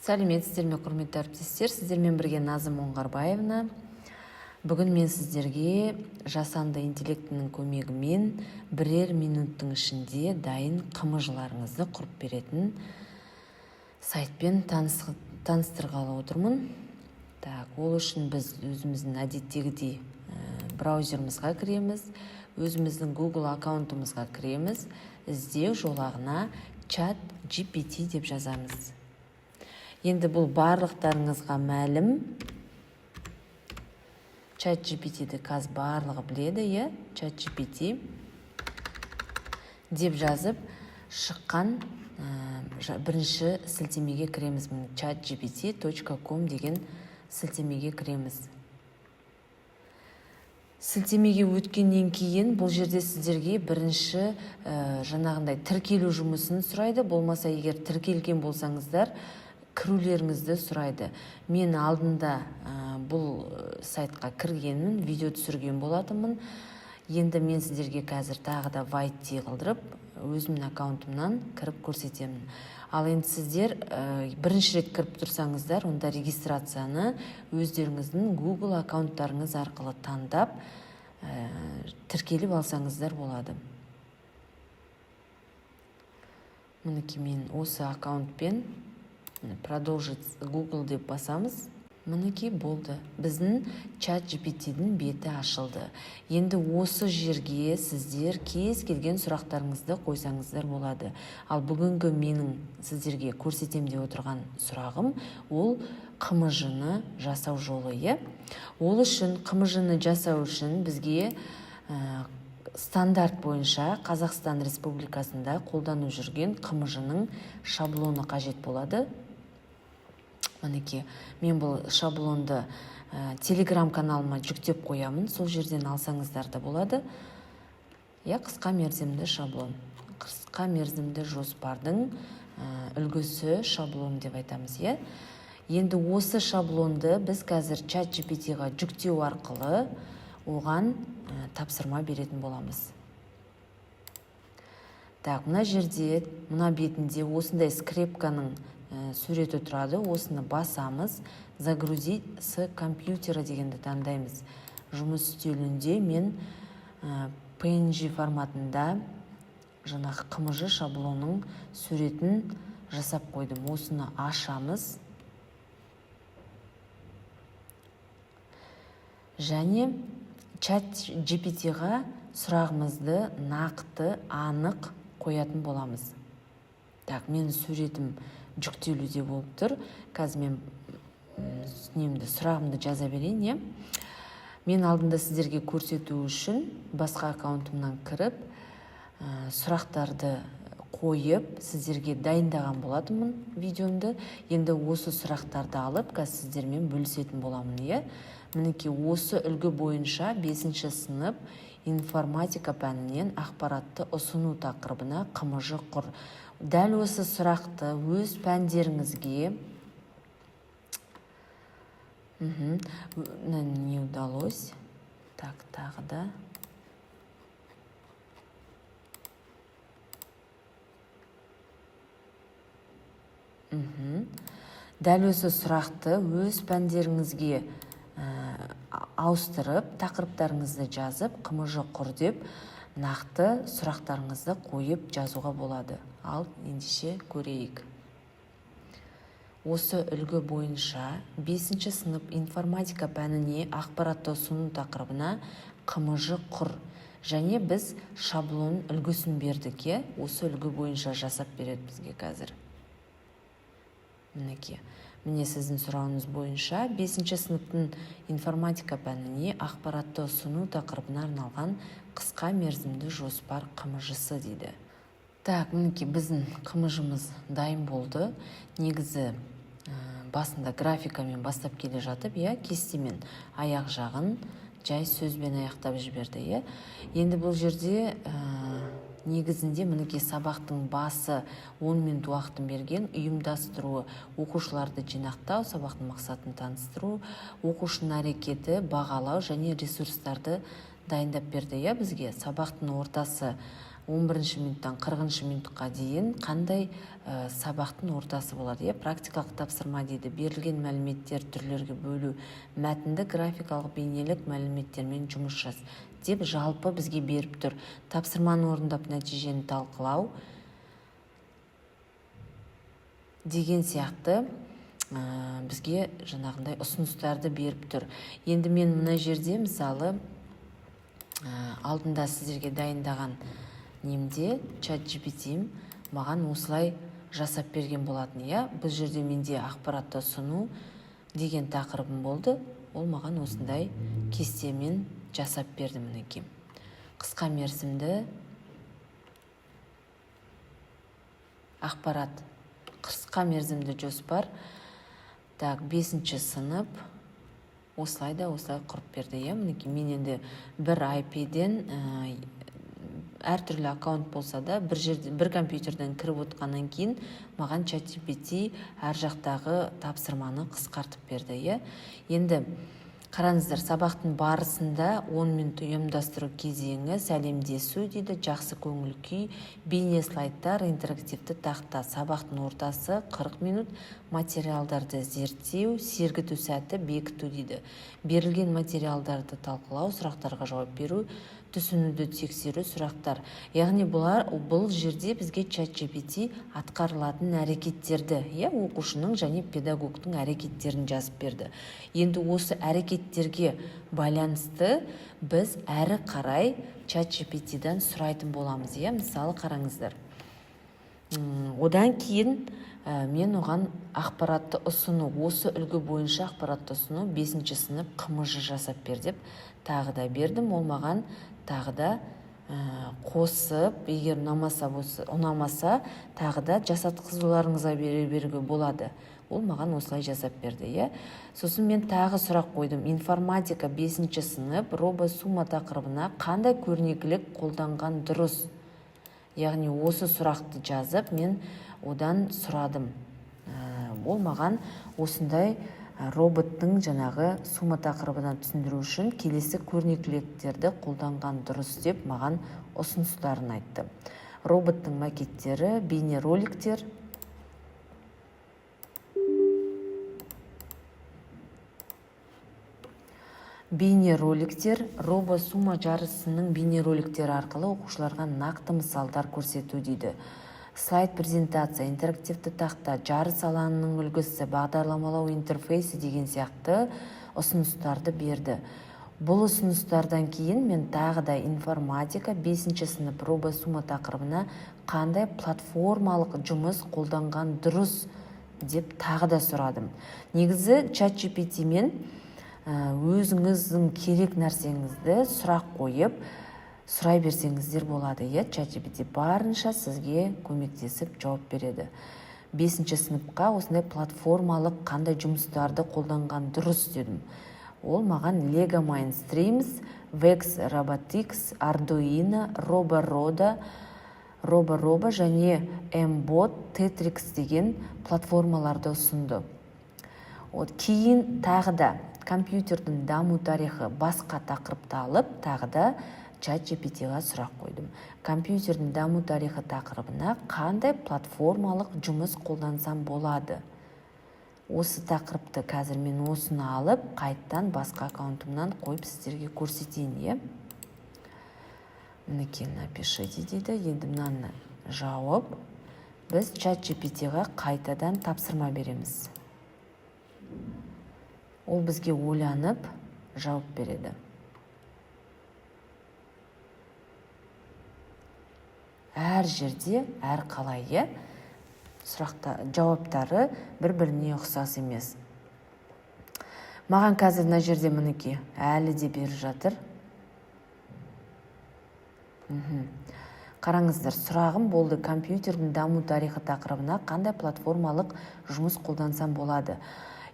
Сәлеметсіздер ме, құрметті әріптестер! Сіздермен бірге Назым Оңғарбаевна. Бүгін мен сіздерге жасанды интеллектінің көмегімен бірер минуттың ішінде дайын ҚМЖ-ларыңызды құрып беретін сайтпен таныстырғалы отырмын. Так, ол үшін біз өзіміздің әдеттегідей браузерімізға кіреміз, өзіміздің Google аккаунтымызға кіреміз, іздеу жолағына чат GPT деп жазамыз. Енді бұл барлықтарыңызға мәлім. Чат GPT-ді қазір барлығы біледі, иә? Чат GPT деп жазып шыққан бірінші сілтемеге кіреміз. Міне, chatgpt.com деген сілтемеге кіреміз. Сілтемеге өткеннен кейін бұл жерде сіздерге бірінші жаңағындай тіркелу жұмысын сұрайды. Болмаса, егер тіркелген болсаңыздар, кірулеріңізді сұрайды. Мен алдында бұл сайтқа кіргенмін, видео түсірген болатынмын. Енді мен сіздерге қазір тағы да войти қылдырып, өзімнің аккаунтымнан кіріп көрсетемін. Ал енді сіздер бірінші рет кіріп тұрсаңыздар, онда регистрацияны өздеріңіздің Google аккаунттарыңыз арқылы таңдап, тіркеліп алсаңыздар болады. Мінекей, мен осы аккаунтпен продолжить Google деп басамыз. Мінекей, болды, біздің чат GPT-дің беті ашылды. Енді осы жерге сіздер кез келген сұрақтарыңызды қойсаңыздар болады. Ал бүгінгі менің сіздерге көрсетем деп отырған сұрағым ол ҚМЖ-ны жасау жолы, иә. Ол үшін, ҚМЖ-ны жасау үшін бізге стандарт бойынша Қазақстан Республикасында қолданып жүрген ҚМЖ-ның шаблоны қажет болады. Мінекей, мен бұл шаблонды телеграм каналыма жүктеп қоямын, сол жерден алсаңыздар да болады, иә. Қысқа мерзімді шаблон, қысқа мерзімді жоспардың үлгісі, шаблон деп айтамыз, иә. Енді осы шаблонды біз қазір чат GPT-ға жүктеу арқылы оған тапсырма беретін боламыз. Так, мына жерде, мына бетінде осындай скрепканың суреті тұрады, осыны басамыз. «Загрузить с компьютера» дегенді таңдаймыз. Жұмыс үстелінде мен PNG форматында жаңағы ҚМЖ шаблонның суретін жасап қойдым. Осыны ашамыз және чат GPT-ға сұрағымызды нақты, анық қоятын боламыз. Так, менің суретім жүктелуде болып тұр. Қазір мен немді, сұрағымды жаза берейін, иә. Мен алдында сіздерге көрсету үшін басқа аккаунтымнан кіріп, сұрақтарды қойып, сіздерге дайындаған болатынмын видеомды. Енді осы сұрақтарды алып, қазір сіздермен бөлісетін боламын, иә. Мінекей, осы үлгі бойынша 5 сынып информатика пәнінен ақпаратты ұсыну тақырыбына ҚМЖ құр. Дәл осы сұрақты өз пәндеріңізге не удалось. Так, тағы да. Дәл осы сұрақты өз пәндеріңізге ауыстырып, тақырыптарыңызды жазып, ҚМЖ құр деп нақты сұрақтарыңызды қойып жазуға болады. Ал ендеше көрейік. Осы үлгі бойынша 5 сынып информатика пәніне ақпаратты ұсыну тақырыбына ҚМЖ құр. Және біз шаблон үлгісін бердік, иә? Осы үлгі бойынша жасап береді бізге қазір. Мінекей, міне, сіздің сұрауыңыз бойынша 5 сыныптың информатика пәніне ақпаратты ұсыну тақырыбына арналған қысқа мерзімді жоспар ҚМЖ-сы дейді. Так, мінекей, біздің ҚМЖ-мыз дайын болды. Негізі басында графикамен бастап келе жатып, иә, кестемен, аяқ жағын жай сөзбен аяқтап жіберді, иә. Енді бұл жерде негізінде, мінекей, сабақтың басы 10 минут уақытын берген, ұйымдастыруы, оқушыларды жинақтау, сабақтың мақсатын таныстыру, оқушының әрекеті, бағалау және ресурстарды дайындап берді, иә, бізге. Сабақтың ортасы 11 минуттан 40 минутқа дейін қандай сабақтың ортасы болады, иә? Практикалық тапсырма дейді: берілген мәліметтер түрлерге бөлу, мәтінді графикалық, бейнелік мәліметтермен жұмыс жас деп жалпы бізге беріп тұр. Тапсырманы орындап, нәтижені талқылау деген сияқты бізге жаңағындай ұсыныстарды беріп тұр. Енді мен мына жерде, мысалы, алдында сіздерге дайындаған немде чат GPT маған осылай жасап берген болатын, иә. Бұл жерде менде ақпаратты ұсыну деген тақырыбым болды. Ол маған осындай кестемен жасап берді. Мінекей, қысқа мерзімді ақпарат, қысқа мерзімді жоспар. Так, бесінші сынып, осылай да осылай құрып берді, иә. Мінекей, мен енді бір IP-ден, әртүрлі аккаунт болса да, бір жерде, бір компьютерден кіріп отқаннан кейін маған чат GPT әр жақтағы тапсырманы қысқартып берді, иә. Енді қараңыздар, сабақтың барысында 10 минут ұйымдастыру кезеңі, сәлемдесу дейді, жақсы көңіл күй, бейне слайдтар, интерактивті тақта. Сабақтың ортасы 40 минут, материалдарды зерттеу, сергіту сәті, бекіту дейді, берілген материалдарды талқылау, сұрақтарға жауап беру, түсінуді тексеру, сұрақтар. Яғни бұлар, бұл жерде бізге чат GPT атқарылатын әрекеттерді, иә, оқушының және педагогтың әрекеттерін жазып берді. Енді осы әрекеттерге байланысты біз әрі қарай чат GPT-дан сұрайтын боламыз, иә. Мысалы, қараңыздар, одан кейін мен оған ақпаратты ұсыну, осы үлгі бойынша ақпаратты ұсыну, бесінші сынып ҚМЖ жасап бер деп тағы да бердім. Ол маған тағы да қосып, егер ұнамаса болса, ұнамаса, тағы да жасатқызуларыңызға бере беруге болады. Ол маған осылай жасап берді, иә. Сосын мен тағы сұрақ қойдым: информатика, бесінші сынып, робосума тақырыбына қандай көрнекілік қолданған дұрыс? Яғни осы сұрақты жазып, мен одан сұрадым. Ол маған осындай роботтың жаңағы сума тақырыбына түсіндіру үшін келесі көрнекіліктерді қолданған дұрыс деп маған ұсыныстарын айтты: роботтың макеттері, бейнероликтер, робосума жарысының бейнероликтері арқылы оқушыларға нақты мысалдар көрсету дейді, слайд презентация, интерактивті тақта, жарыс алаңының үлгісі, бағдарламалау интерфейсі деген сияқты ұсыныстарды берді. Бұл ұсыныстардан кейін мен тағы да информатика, бесінші сынып, робосума тақырыбына қандай платформалық жұмыс қолданған дұрыс деп тағы да сұрадым. Негізі чат GPT мен өзіңіздің керек нәрсеңізді сұрақ қойып сұрай берсеңіздер болады, иә. Чат GPT барынша сізге көмектесіп жауап береді. Бесінші сыныпқа осындай платформалық қандай жұмыстарды қолданған дұрыс дедім. Ол маған Lego Mindstorms, VEX Robotics, Arduino, RoboRoda, RoboRobo және mBot Tetrix деген платформаларды ұсынды. Вот, кейін тағы да компьютердің даму тарихы, басқа тақырыпты алып, тағы да чат GPT-ға сұрақ қойдым: компьютердің даму тарихы тақырыбына қандай платформалық жұмыс қолдансам болады? Осы тақырыпты қазір мен осыны алып, қайттан басқа аккаунтымнан қойып, сіздерге көрсетейін, иә. Мінекей, напишите дейді. Енді мынаны жауып, біз чат GPT-ға қайтадан тапсырма береміз. Ол бізге ойланып жауап береді. Әр жерде әр қалай, иә, сұрақта жауаптары бір біріне ұқсас емес. Маған қазір мына жерде, мінекей, әлі де беріп жатыр. Қараңыздар, сұрағым болды: компьютердің даму тарихы тақырыбына қандай платформалық жұмыс қолдансам болады?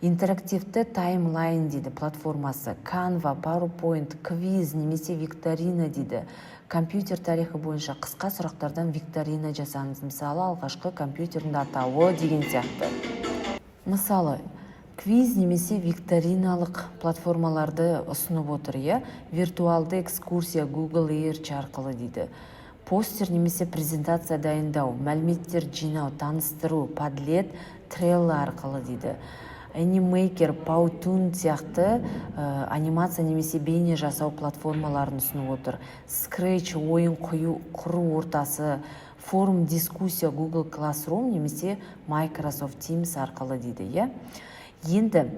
Интерактивті таймлайн дейді платформасы, Canva, PowerPoint, квиз немесе викторина дейді. Компьютер тарихы бойынша қысқа сұрақтардан викторина жасаңыз, мысалы, алғашқы компьютердің атауы деген сияқты. Мысалы, квиз немесе викториналық платформаларды ұсынып отыр, иә. Виртуалды экскурсия Google Earth арқылы дейді. Постер немесе презентация дайындау, мәліметтер жинау, таныстыру Padlet, Trello арқылы дейді. Animaker, Powtoon сияқты анимация немесе бейне жасау платформаларын ұсынып отыр. Scratch ойын құру ортасы, форум, дискуссия Google Classroom немесе Microsoft Teams арқылы дейді, иә. Енді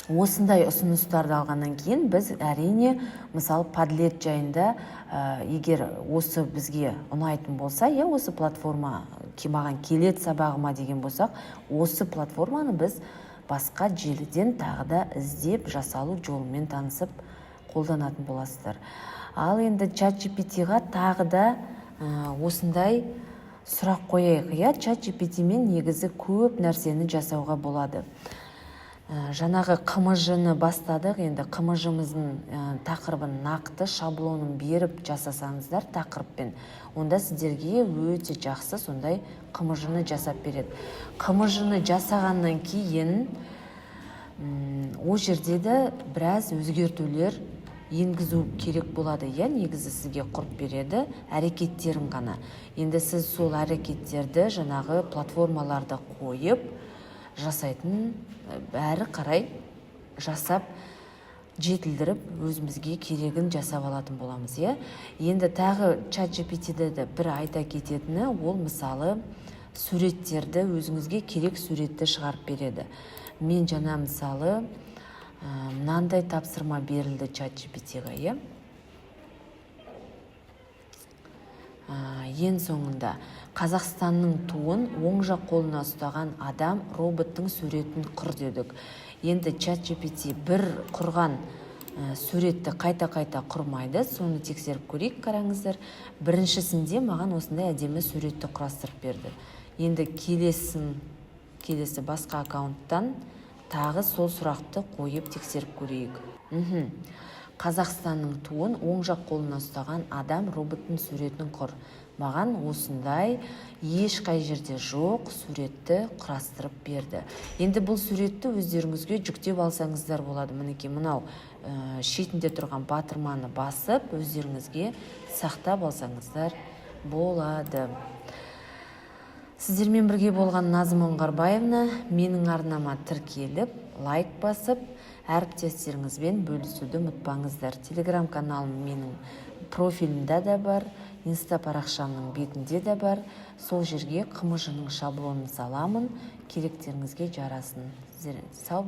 осындай ұсыныстарды алғаннан кейін біз, әрине, мысалы, Padlet жайында, егер осы бізге ұнайтын болса, иә, осы платформа маған келеді сабағыма деген болсақ, осы платформаны біз басқа желіден тағы да іздеп, жасалу жолымен танысып, қолданатын боласыздар. Ал енді чат GPT-ға тағы да осындай сұрақ қояйық, иә. Чат GPT-мен негізі көп нәрсені жасауға болады. Жаңағы ҚМЖ-ны бастадық. Енді ҚМЖ-мыздың тақырыбын нақты шаблонын беріп жасасаңыздар тақырыппен, онда сіздерге өте жақсы сондай ҚМЖ-ны жасап береді. ҚМЖ-ны жасағаннан кейін ол жерде де біраз өзгертулер енгізу керек болады, иә. Негізі сізге құрып береді әрекеттерін ғана. Енді сіз сол әрекеттерді жаңағы платформаларда қойып жасайтын, бәрі қарай жасап, жетілдіріп, өзімізге керегін жасап алатын боламыз, иә. Енді тағы чат GPT-де де бір айта кететіні, ол, мысалы, суреттерді, өзіңізге керек суретті шығарып береді. Мен жаңа, мысалы, мынандай тапсырма берілді чат GPT-ға, иә. Ең соңында Қазақстанның туын оң жақ қолына ұстаған адам роботтың суретін құр дедік. Енді чат GPT бір құрған суретті қайта-қайта құрмайды, соны тексеріп көрейік. Қараңыздар, біріншісінде маған осындай әдемі суретті құрастырып берді. Енді келесі басқа аккаунттан тағы сол сұрақты қойып, тексеріп көрейік. Қазақстанның туын оң жақ қолына ұстаған адам роботтың суретін құр. Маған осындай ешқай жерде жоқ суретті құрастырып берді. Енді бұл суретті өздеріңізге жүктеп алсаңыздар болады. Мінекей, мынау шетінде тұрған батырманы басып, өздеріңізге сақтап алсаңыздар болады. Сіздермен бірге болған Назым Оңғарбаевна. Менің арнама тіркеліп, лайк басып, әріптестеріңізбен бөлісуді ұмытпаңыздар. Телеграм каналым менің профилімде де бар, инста парақшамның бетінде де бар. Сол жерге ҚМЖ-ның шаблонын саламын, керектеріңізге жарасын. Сіздер сау.